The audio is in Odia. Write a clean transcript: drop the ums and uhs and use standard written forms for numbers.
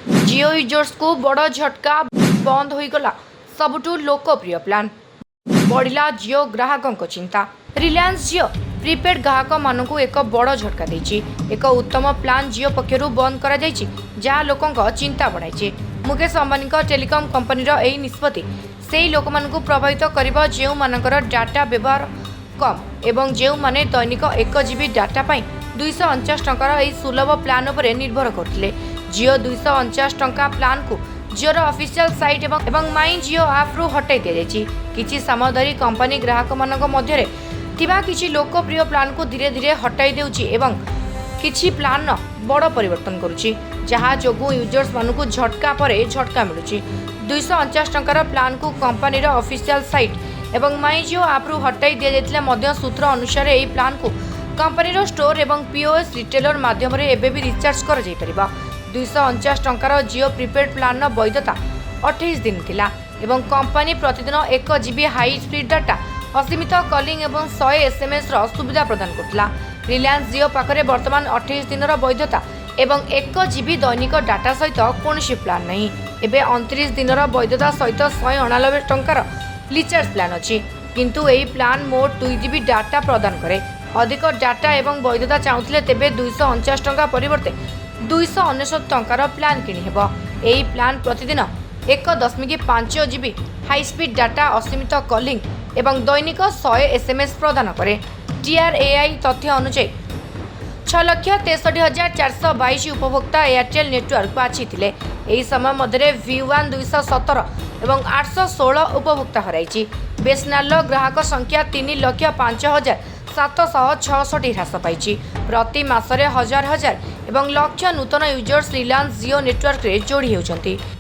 ଜିଓ ୟୁଜର୍ସକୁ ବଡ଼ ଝଟକା। ବନ୍ଦ ହୋଇଗଲା ସବୁଠୁ ଲୋକପ୍ରିୟ ପ୍ଲାନ୍, ବଢ଼ିଲା ଜିଓ ଗ୍ରାହକଙ୍କ ଚିନ୍ତା। ରିଲାଏନ୍ସ ଜିଓ ପ୍ରିପେଡ୍ ଗ୍ରାହକମାନଙ୍କୁ ଏକ ବଡ଼ ଝଟକା ଦେଇଛି। ଏକ ଉତ୍ତମ ପ୍ଲାନ୍ ଜିଓ ପକ୍ଷରୁ ବନ୍ଦ କରାଯାଇଛି, ଯାହା ଲୋକଙ୍କ ଚିନ୍ତା ବଢ଼ାଇଛି। ମୁକେଶ ଅମ୍ବାନୀଙ୍କ ଟେଲିକମ୍ କମ୍ପାନୀର ଏହି ନିଷ୍ପତ୍ତି ସେହି ଲୋକମାନଙ୍କୁ ପ୍ରଭାବିତ କରିବ, ଯେଉଁମାନଙ୍କର ଡାଟା ବ୍ୟବହାର କମ୍ ଏବଂ ଯେଉଁମାନେ ଦୈନିକ 1 ଜିବି ଡାଟା ପାଇଁ 249 ଟଙ୍କାର ଏହି ସୁଲଭ ପ୍ଲାନ୍ ଉପରେ ନିର୍ଭର କରୁଥିଲେ। ଜିଓ 249 ଟଙ୍କା ପ୍ଲାନ୍କୁ ଜିଓର ଅଫିସିଆଲ ସାଇଟ୍ ଏବଂ ମାଇ ଜିଓ ଆପ୍ରୁ ହଟାଇ ଦିଆଯାଇଛି। କିଛି ସମୟ ଧରି କମ୍ପାନୀ ଗ୍ରାହକମାନଙ୍କ ମଧ୍ୟରେ ଥିବା କିଛି ଲୋକପ୍ରିୟ ପ୍ଲାନ୍କୁ ଧୀରେ ଧୀରେ ହଟାଇ ଦେଉଛି ଏବଂ କିଛି ପ୍ଲାନ୍ର ବଡ଼ ପରିବର୍ତ୍ତନ କରୁଛି, ଯାହା ଯୋଗୁଁ ୟୁଜର୍ସମାନଙ୍କୁ ଝଟକା ପରେ ଝଟକା ମିଳୁଛି। 249 ଟଙ୍କାର ପ୍ଲାନ୍କୁ କମ୍ପାନୀର ଅଫିସିଆଲ ସାଇଟ୍ ଏବଂ ମାଇ ଜିଓ ଆପ୍ରୁ ହଟାଇ ଦିଆଯାଇଥିଲେ ମଧ୍ୟ ସୂତ୍ର ଅନୁସାରେ ଏହି ପ୍ଲାନ୍କୁ କମ୍ପାନୀର ଷ୍ଟୋର ଏବଂ ପିଓଏସ୍ ରିଟେଲର ମାଧ୍ୟମରେ ଏବେ ବି ରିଚାର୍ଜ କରାଯାଇପାରିବ। 249 ଟଙ୍କାର ଜିଓ ପ୍ରିପେଡ୍ ପ୍ଲାନ୍ର ବୈଧତା 28 ଦିନ ଥିଲା ଏବଂ କମ୍ପାନୀ ପ୍ରତିଦିନ 1 ଜିବି ହାଇ ସ୍ପିଡ୍ ଡାଟା, ଅସୀମିତ କଲିଂ ଏବଂ 100 ଏସ୍ଏମ୍ଏସ୍ର ସୁବିଧା ପ୍ରଦାନ କରୁଥିଲା। ରିଲାଏନ୍ସ ଜିଓ ପାଖରେ ବର୍ତ୍ତମାନ 28 ଦିନର ବୈଧତା ଏବଂ 1 ଜିବି ଦୈନିକ ଡାଟା ସହିତ କୌଣସି ପ୍ଲାନ୍ ନାହିଁ। ଏବେ 29 ଦିନର ବୈଧତା ସହିତ 189 ଟଙ୍କାର ରିଚାର୍ଜ ପ୍ଲାନ୍ ଅଛି, କିନ୍ତୁ ଏହି ପ୍ଲାନ୍ ମୋଟ 2 ଜିବି ଡାଟା ପ୍ରଦାନ କରେ। ଅଧିକ ଡାଟା ଏବଂ ବୈଧତା ଚାହୁଁଥିଲେ ତେବେ 249 ଟଙ୍କା ପରିବର୍ତ୍ତେ 299 ଟଙ୍କାର ପ୍ଲାନ୍ କିଣିହେବ। ଏହି ପ୍ଲାନ୍ ପ୍ରତିଦିନ 1.5 ଜିବି ହାଇସ୍ପିଡ୍ ଡାଟା, ଅସୀମିତ କଲିଂ ଏବଂ ଦୈନିକ 100 ଏସ୍ଏମ୍ଏସ୍ ପ୍ରଦାନ କରେ। ଟିଆର୍ଏଆଇ ତଥ୍ୟ ଅନୁଯାୟୀ 6,63,422 ଉପଭୋକ୍ତା ଏୟାରଟେଲ୍ ନେଟୱାର୍କ ବାଛିଥିଲେ। ଏହି ସମୟ ମଧ୍ୟରେ ଭି ୱାନ୍ 217 ଏବଂ 816 ଉପଭୋକ୍ତା ହରାଇଛି। ବିଏସ୍ଏନ୍ଏଲ୍ର ଗ୍ରାହକ ସଂଖ୍ୟା 3,05,766 ହ୍ରାସ ପାଇଛି। ପ୍ରତି ମାସରେ ହଜାର ହଜାର ଏବଂ ଲକ୍ଷ ନୂତନ ୟୁଜର୍ସ ରିଲାଏନ୍ସ ଜିଓ ନେଟୱାର୍କରେ ଯୋଡ଼ି ହେଉଛନ୍ତି।